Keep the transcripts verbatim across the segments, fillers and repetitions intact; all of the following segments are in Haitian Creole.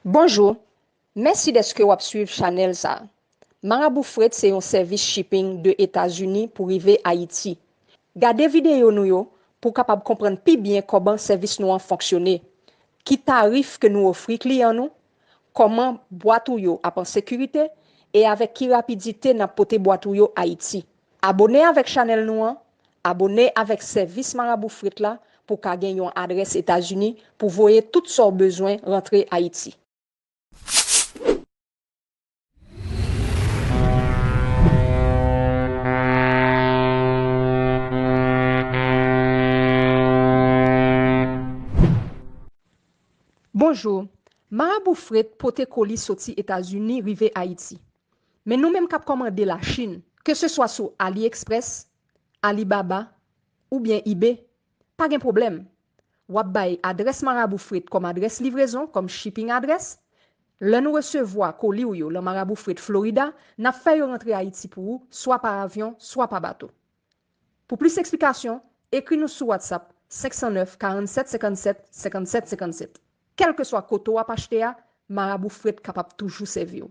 Bonjou, mèsi dèske w ap swiv chanèl sa a. Marabou Fret se yon sèvis shipping de Etazini pou rive Ayiti. Gade videyo nou yo pou w kapab konprann pi byen kòman sèvis nou an fonksyone, ki tarif ke nou ofri kliyan nou, kòman bwat ou yo ap an sekirite e avèk ki rapidite n ap pote bwat ou yo Ayiti. Abone avèk chanèl nou an, abone avèk sèvis Marabou Fret la pou w ka gen yon adrès Etazini pou voye tout sa w bezwen rantre Ayiti. Bonjou, Marabou Fret pote koli soti Etazini rive Ayiti. Men nou menm k ap kòmande Lachin, keseswa sou AliExpress, Alibaba oubyen eBay, pa gen pwoblèm. W ap bay adrès Marabou Fret kòm adrès livrezon, kòm shipping address. Lè nou resevwa koli w yo lan Marabou Fret Florida, n ap fè yo rantre Ayiti pou ou, swa pa avyon, swa pa bato. Pou plis eksplikasyon, ekri nou sou WhatsApp senk san nèf, karannsèt, senkannsèt, senkannsèt, senkannsèt. Kèlkeswa kote w ap achte a, Marabou Fret kapab toujou sèvi w.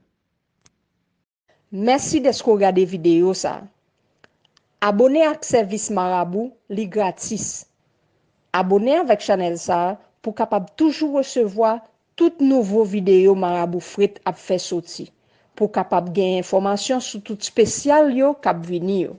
Mèsi dèske w gade videyo sa a. Abone ak sèvis Marabou, li gratis. Abone avèk chanèl sa a pou w kapab toujou resevwa tout nouvo videyo Marabou Fret ap fè soti, pou w kapab gen enfòmasyon sou tout espesyal yo k ap vini yo.